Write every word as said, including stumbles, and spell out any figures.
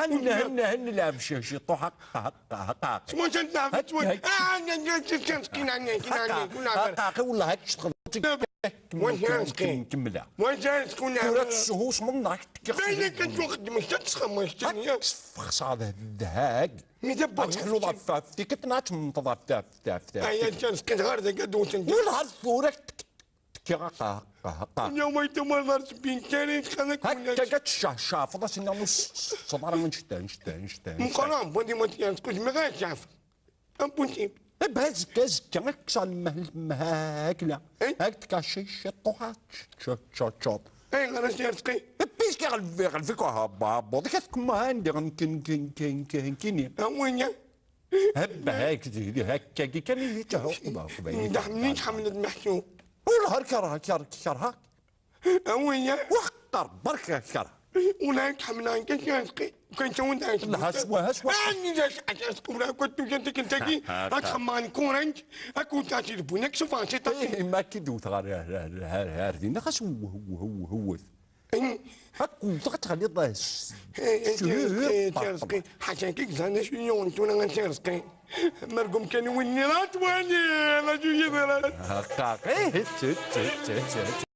هن، هن، هن لعب شي، شي طوحة، قا، قا، قا. شمون تنلعب شوي؟ آه، أنا، أنا، أنا، أنا، أنا، أنا، أنا، أنا. قاقي والله هاك تشتغل. وين كان شكون؟ نكملها. وين كان شكون؟ كرة الشهوص من ناحية تكي. بينك أنت واخد مش تسخن، مش هاك تنيا. تفخص هذا الدهاك. مي دبر. تحلو ضعف، ضعف، ديك تنات من ضعف، ضعف، ضعف، ضعف. أي أنت مسكين غير ذاك أدو تنجي. والله الثورة. تكي غا، غا، غا، غا. اليوم يتم الضرس بين تاني خلك هكا ولا. قد شا-، شافضة سنة نص. صبرا نشتا، نشتا، نشتا، نشتا. مقرام، بودي ما تيانس، كنت مغاش شاف. أبوتي. إيه، بهزك، هزك، هاك صار مه-، مهاكلة. إيه؟ هاك تكاشي، شي طوحات، شو، شو، شو. إيه، أنا سيرتقي. إيه، بيش كي غلبي، غلبي كو هابا، هابا. ديك هاك ما عندي، غن كن، كن، كن، كن، كن. أوينيا. هب هاك زيدي، هاك كي كان يجي تهوق، ما هو باين. ده منين تحمل المحشو؟ والله هاك، هاك، هاك، هاك. أويا. وقر برك كره. ولا تحملان كشانسقي. كنت وانت عايش. لا، هسوا، هسوا. أني جاش عشانسقي ولا كنت جنتك انت جي. ها، ها. أتخمان كورنج. أكون تاتي البونك سوف أنت تاتي. إيه، ما كدو تغار، هار، هار، هار، هار، دينا خاص هو، هو، هو، هو. إيه. هاكو تغتغلي ضاس. إيه، إيه، شو إيه، هي؟ إيه، إيه، رزقي. حاجة كيك زانا شو يوم تونا غنشي رزقي. مرقم كان ويني رات واني. لا جو يدرات. هاكا. إيه، تشت، تشت، تشت، تشت.